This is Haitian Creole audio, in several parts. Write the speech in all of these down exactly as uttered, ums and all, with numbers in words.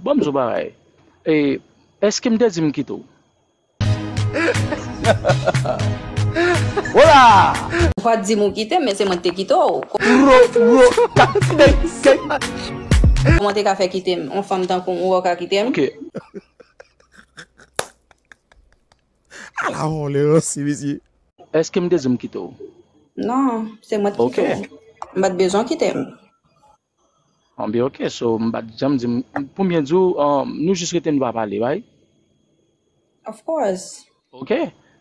Bon, m di w bagay. E, èske m te di m kite w? Hola! Ou pa t di m ou kite m, men se mwen ki te kite w. Ro, ro, ka, de, de. Kòman te ka fè kite m? Yon fanm tankou m, ou wè w ka kite m? Ok. Ala vòlè ranse, mesye. Èske m te di m kite w? Non, se mwen ki kite w. Ok. M pa t bezwen w kite m. Anben, ok, so, m pa t janm di m, pou m byen di w, um, nou jis rete nou pa pale, right? Of course. Ok,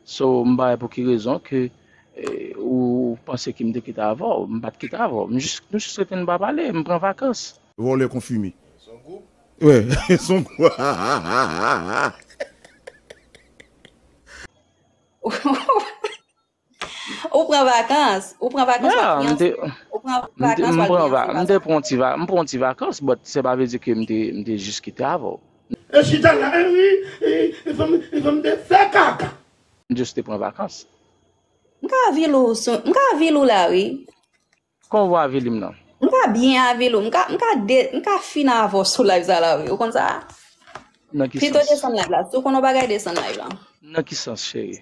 so, m pa wè pou ki rezon ke, eh, ou panse ke m te kite avè w, m pa t kite avè w, m jis, nou jis rete nou pa pale, m pran vakans. Vòlè konfime. Wè, son gwoup. Ou pran vakans, ou pran vakans, w ap fiyanse. Ou pran vakans, w ap fiyanse. M te pran ti va-, m pran ti vakans, but se pa vle di ke m te, m te jis kite avè w. E chita la, e wi, e, e fè m, e fè m te fè kaka. M jis te pran vakans. M ka vil ou, sou, m ka vil ou la, wi. Kòman w avili m nan? M ka byen avili w. M ka, m ka de, m ka fin avè w sou live sa la, wi. Ou konn sa? Nan ki sans? Pito desann live la. Si w konn yon bagay, desann live la. Nan ki sans, cheri?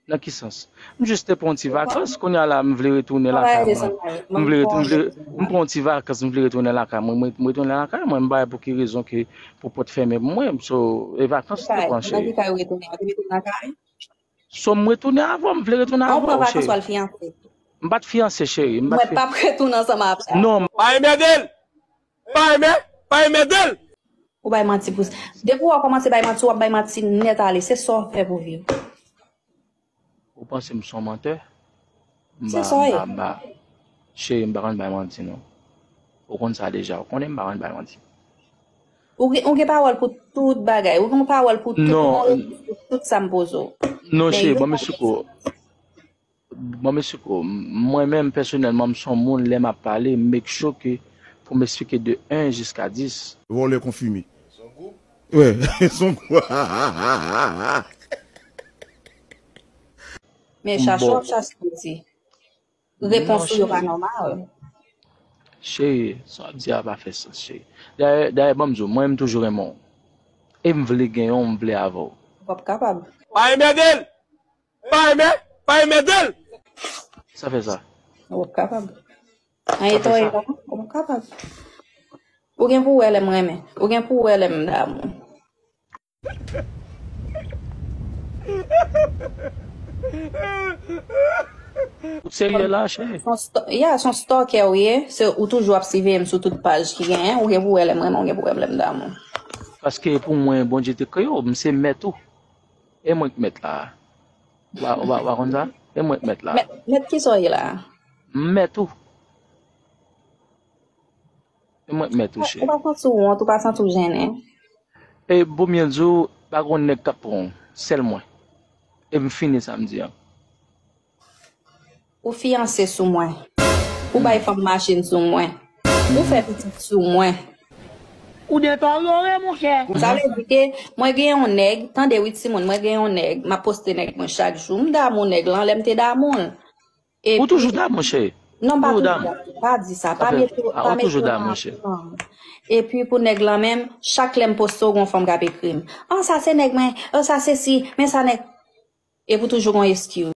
Nan ki sans? M jis te pran yon ti vakans, kounye a la, m vle retounen lakay mwen. M vle ret-, m vle, m pran yon ti vakans, m vle retounen lakay mwen. M ret-, m retounen lakay mwen, m pa wè pou ki rezon ke pou pòt fèmen pou mwen. So, e vakans m te pran, cheri. Nan ki kay ou retounen? Ou te retounen lakay? So, m retounen avè w, m vle retounen avè w, cheri. An, ou pran vakans w al fiyanse? M pa t fiyanse, cheri. M pa t fi- Mwen p ap retounen ansanm avè w. Non. Pa enmède l! Pa enmè-, pa enmède l! Ou bay manti pou, depi w kòmanse bay manti, w ap bay manti nèt ale. Se sa w fè pou viv. Ou panse m se yon mantè? Se sa w ye. M pa, m pa, m pa. Cheri, m pa konn bay manti, non. Ou konn sa deja. Ou konnen m pa konn bay manti. Ou gen, ou gen pawòl pou tout bagay. Ou gen yon pawòl pou tout, ou gen yon repons pou tout sa m poze w. Non, cheri, ban m esplike w. Ban m esplike w. Mwen menm, pèsonèlman, m se yon moun, lè m ap pale, m make sure ke pou m esplike de un jiska dis. Vòlè konfime. Wè, son gwoup. Men chache w ap chache manti. Repons ou yo pa nòmal. Cheri, sa w ap di a pa fè sans, cheri. Dayè, dayè, ban m di w, mwen, m toujou renmen w. E m vle genyen w, m vle avè w. W ap kapab. Pa enmède l! Pa enmè, pa enmède l! Sa fè sa? W ap kapab. An etan w ye la, w ap kapab. Ou gen pou w wè lè m renmen. Ou gen pou w wè lè m damou. Ou serye la, cheri? Se yon sto-, yeah, se yon stalker ou ye. Se ou toujou ap siveye m sou tout paj ki genyen. Ou gen pou w wè lè m renmen, ou gen pou w wè lè m damou. Paske pou mwen, Bondye te kreye w, m se mèt ou. E mwen k mèt la a. Ou pa, ou pa, ou pa konn sa? E mwen k mèt la a. Mèt, mèt kisa w ye la a? M mèt ou. E mwen k mèt ou, cheri. Ou pa santi w wont, ou pa santi w jennen? E pou byen di w, pa gon nèg k ap pran w, sèl mwen. E m fini sa m di an. Ou fiyanse sou mwen. Ou bay fanm machin sou mwen. Ou fè pitit sou mwen. Ou deteryore, monchè. Sa vle di ke mwen gen yon nèg, tande wi timoun, mwen gen yon nèg, m ap poste nèg mwen chak jou. M damou nèg lan, lè m te damou l. Ou toujou damou, cheri? Non, m pa toujou damou. Pa di sa. Pa mete, pa mete yo nan afè m. Epi pou nèg lan menm, chak lè m poste, w gon fanm k ap ekri m. An, sa se nèg mwen. An, sa se si. Men sa nèg. Epi w toujou gon eskiz.